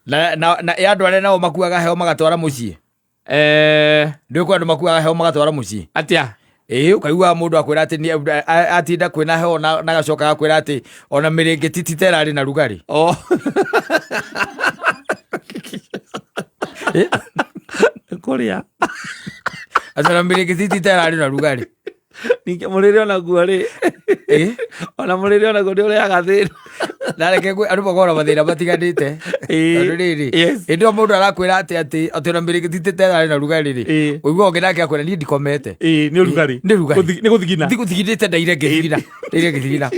Na ya andũ arĩa nao makuaga heo magatwara mũciĩ. Ndũĩ kwĩ andũ makuaga heo magatwara mũciĩ. Atia? Ĩĩ, ũkaigua mũndũ akwĩra atĩ atinda kwĩna heho na agacoka agakwĩra atĩ ona mĩrĩngĩti ti ta ĩrarĩ na rugarĩ. Oh. Kũrĩa. Atĩ ona mĩrĩngĩti ti ta ĩrarĩ na rugarĩ. Ningĩ mũrĩre onaguo rĩ, ona mũrĩre onaguo nĩ ũrehaga thĩna. Na reke andũ makoragwo na mathĩna matiganĩte. Tondũ rĩrĩ, hĩndĩ ĩyo mũndũ arakwĩra atĩ ona mĩrĩngĩti ti ta ĩrarĩ na rugarĩ rĩ, ũiguaga ũngĩ nake akwĩra niĩ ndikomete. Ĩĩ, nĩ ũrugarĩ. Nĩ ũrugarĩ. Nĩ gũthigina. Ndigũthigindĩte ndaire ngĩthigina. Ndaire ngĩthigina.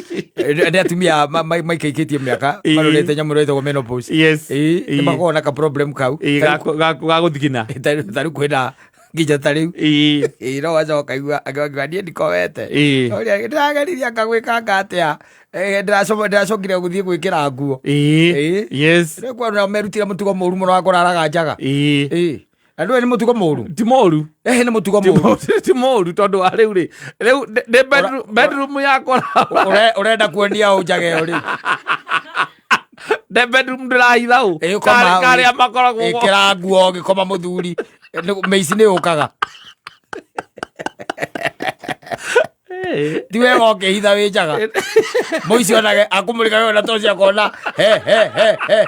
Nĩ atumia maikaikĩtie mĩaka marorete nyamũ ĩrĩa ĩtagwo menopause. Ĩĩ, nĩ makoragwo na ka problem kau. Ga gũthigina. Ta rĩu kwĩna nginya ta rĩu. Ĩĩ, no wacoka ũkaigua akiuga niĩ ndikomete. Ũrĩa ndĩrageririe anga gwĩkanga atĩa. Ndĩracokire gũthiĩ gwĩkĩra nguo. Rĩu kwona merutire mũtugo mũru mũno wa kũraraga njaga. Ĩĩ. Na ndũĩ nĩ mũtugo mũru? Ti mũru. Ĩhĩ, nĩ mũtugo mũru. Ti mũru tondũ wa rĩu rĩ, rĩu ndĩ bedroom yakwa. Ũrenda kuonia ũ njaga ĩyo rĩu? Ndĩ bedroom ndĩrahitha ũ? Ĩĩ, ũkoma Karĩa makoragwo. Ĩkĩra nguo ũgĩkoma mũthuri. Mĩici nĩ yũkaga. Ti wega ũkĩhitha wĩ njaga. Mũici onage akũmũrĩka we na toci akona he he he he.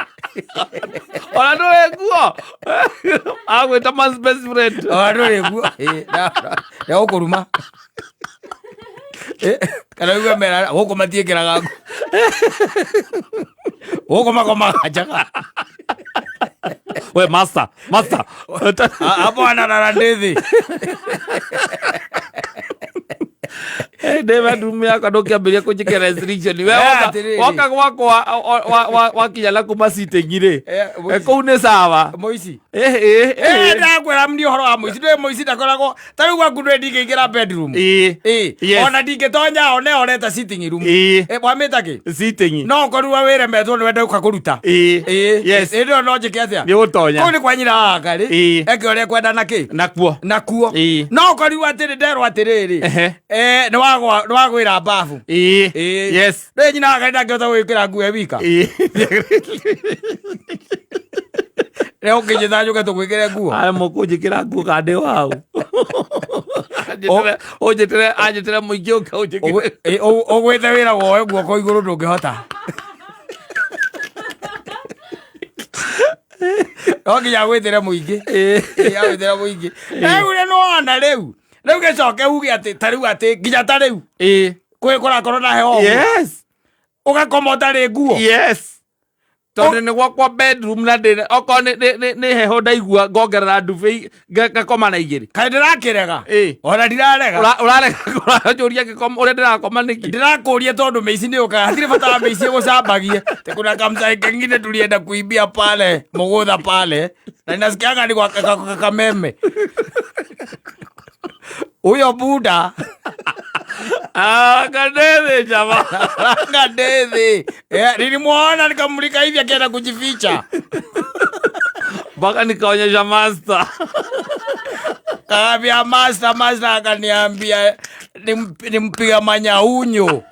Ona ndũrĩ nguo. Agwĩta man's best friend. Ona ndũrĩ nguo. Ĩĩ, na gũkũruma. Kana uge mera gũkũ matiĩkĩraga nguo. Gũkũ makomaga njaga. We master, master. Hapo analala ndithi. Ndĩ bedroom yakwa ndũkĩambĩrĩria kũnjĩkĩra restriction. We Atĩrĩrĩ. woka gwakwa wakinya na kuma sitting rĩ. Mũici. Kũu nĩ sawa. Mũici. Eh. Ndakwĩra mni ũhoro wa mũici. Ndũĩ mũici ndakoragwo ta rĩu gwaku ndũĩ ndingĩingĩra bedroom. Ĩĩ. Yes. Ona ndingĩtonya one oreta sitting room. Wamĩta kĩ? Sitting. No ũkorirwo wĩremetwo nĩ wenda ũka kũruta. Ĩĩ. Yes. Ĩndĩ ĩyo no njĩke atĩa? Nĩ ũgũtonya. Kũu nĩ kwa nyina wa rĩ. Eke ũrĩa ekwenda na kĩ? Nakuo. Nakuo. No ũkorirwo atĩrĩ nderwo atĩrĩrĩ. Nĩ wagwĩra mbabu. Ĩĩ. Yes. Ndũĩ nyina wa Ngai ndangĩhota gwĩkĩra nguo e wika. Rĩu ũkĩnjĩta njũke tũgwĩkĩre nguo. Aya mũkũnjĩkĩra nguo ka ndĩ wau. Ũnjĩtĩre anjĩtĩre mũingĩ ũke ũnjĩkĩre. Ũgwĩte wĩra woe guoko igũrũ ndũngĩhota. No nginya agwĩtĩre mũingĩ. Agwĩtĩre mũingĩ. Rĩu rĩ nĩwona rĩu. Rĩu gĩcoke uge atĩ ta rĩu atĩ nginya ta rĩu. Kwĩ kũrakorwo na heho ũguo. Ũgakoma ũtarĩ nguo. Yes. Tondũ nĩ gwakwa bedroom na ndĩ okorwo nĩ heho ndaigua ngongerera ndube ngakoma na igĩrĩ. Kaĩ ndĩrakĩrega? Ona ndirarega. Ũrarega ũranjũria ngĩkoma ũrĩa ndĩrakoma nĩkĩ? Ndĩrakũria tondũ mĩici nĩ yũkaga. Hatirĩ bata wa mĩici ĩgũcambagie. Te kuna kamsai kengine tulienda kuibia pale Mugutha pale na ninasikianga ni kwa Kameme. Huyo buda Kandethi jamaa. Kandethi. Nilimwona nikamulika hivi akienda kujificha. Mpaka nikaonyesha master. Kaambia master, master akaniambia nimpiga manyaunyo.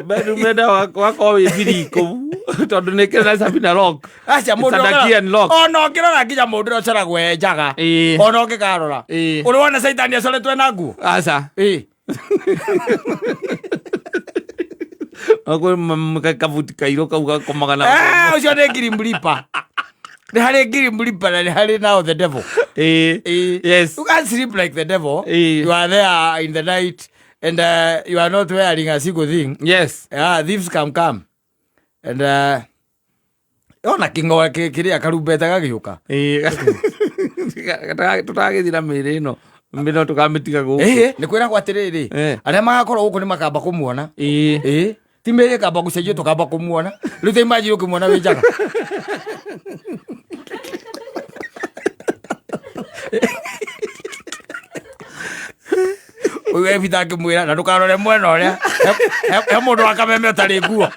Bedroom enda wakorwo wĩ birikũ tondũ nĩ kĩrĩ na cabi na lock. Aca mũndũ It's under ũngĩrora- key and lock. Ona ũngĩrora nginya mũndũ ũrĩa ũcoragwo e njaga. Ona ũngĩkarora. Ũrĩ wona caitani acoretwo na nguo? Aca. No kwĩ kabuti kairũ kau gakomaga na Ũcio nĩ Grim Reaper. Nĩ harĩ Grim Reaper na nĩ harĩ now the devil. Yes. You can't sleep like the devil. You are there in the night and you are not wearing a single thing. Yes. Yeah, thieves can come. And ona kĩng'oe kĩrĩa karumbeta gagĩũka. Tũtagĩthira mĩĩrĩ ĩno mĩno tũkamĩtiga gũkũ. Nĩ kwĩragwo atĩrĩrĩ, arĩa magakorwo gũkũ nĩ makamba kũmuona. Ti mĩĩrĩ ĩkamba gũcenjio tũkamba kũmuona. Rĩu ta imagine ũkĩmuona wĩ njaga. Ũyũ Evita akĩmwĩra na ndũkarore mwena ũrĩa he mũndũ wa kameme ũtarĩ nguo.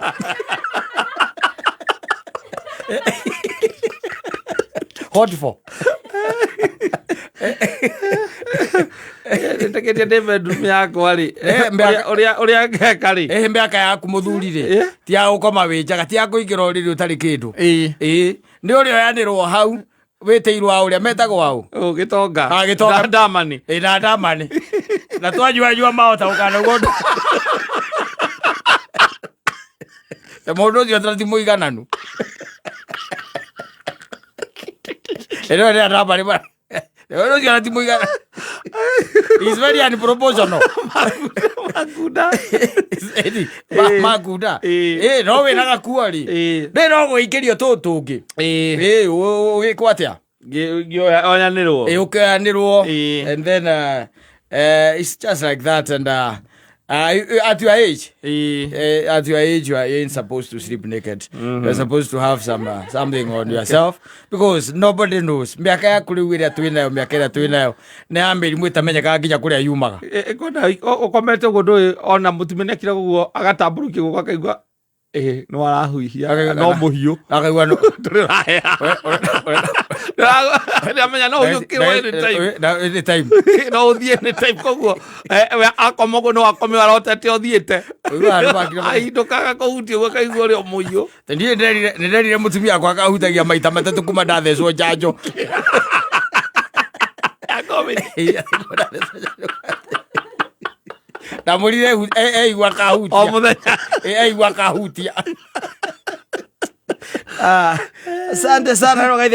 What for? Ndĩtĩkĩtie ndĩ bedroom yakwa rĩ, Eh, ũrĩa ngeka rĩ. Ĩhĩ, mĩaka yaku mũthuri rĩ, ti ya gũkoma wĩ njaga, ti ya kũingĩra ũrĩrĩ ũtarĩ kĩndũ. Ĩĩ, nĩ ũrĩa oyanĩrwo hau wĩtĩirwo a ũrĩa metagwo aũ. Ũ, gĩtonga. Ah, gĩtonga. Na ndamani. Ĩ, na ndamani na twanyuanyua mahota gũkanaugwo ta mũndũ ũcio ta ti mũigananu. Ĩno nĩ ndamani, mũndũ ũcio ti mũigananu. He's very unproportional. Makunda. Ĩni, makunda. Ĩ. Ĩ, no wĩna gakuo rĩ, nĩ no gũikĩrio tũũ tũngĩ. Ĩ, ũgĩkwo atĩa? Ngĩoyanĩrwo. Ĩ, ũkĩoyanĩrwo. Ĩ. And then it's just like that, and at your age, at your age you ain't supposed to sleep naked. You're supposed to have some something on yourself, because nobody knows. Mĩaka yaku rĩu ĩrĩa twĩ nayo, mĩaka ĩrĩa twĩ nayo nĩ ya mĩrimũ ĩtamenyekaga nginya kũrĩa yumaga. Kwenda ũkomete ũguo, ndũĩ ona mũtumia nĩakira ũguo, agatambũrũkia guoko, akaigua ĩ no arahuhia. No mũhiũ. Akaigua no ndũrĩ ũraheha. Ndĩramenya no ũhiũkĩrwo anytime. Anytime. No ũthiĩ anytime, koguo we akoma ũguo no akome arotete ũthiĩte. Ũiguaga nĩ makire. Ahindũkaga kũhutia ũguo, akaigua ũrĩa mũhiũ. Niĩ nĩnderire mũtumia wakwa akahutagia maita matatũ kuma ndathecwo njanjo. Ya COVID. Ndamũrire eigua o kahutia. Mũthenya. Eigua kahutia. Ah, asante sana Rogaithe.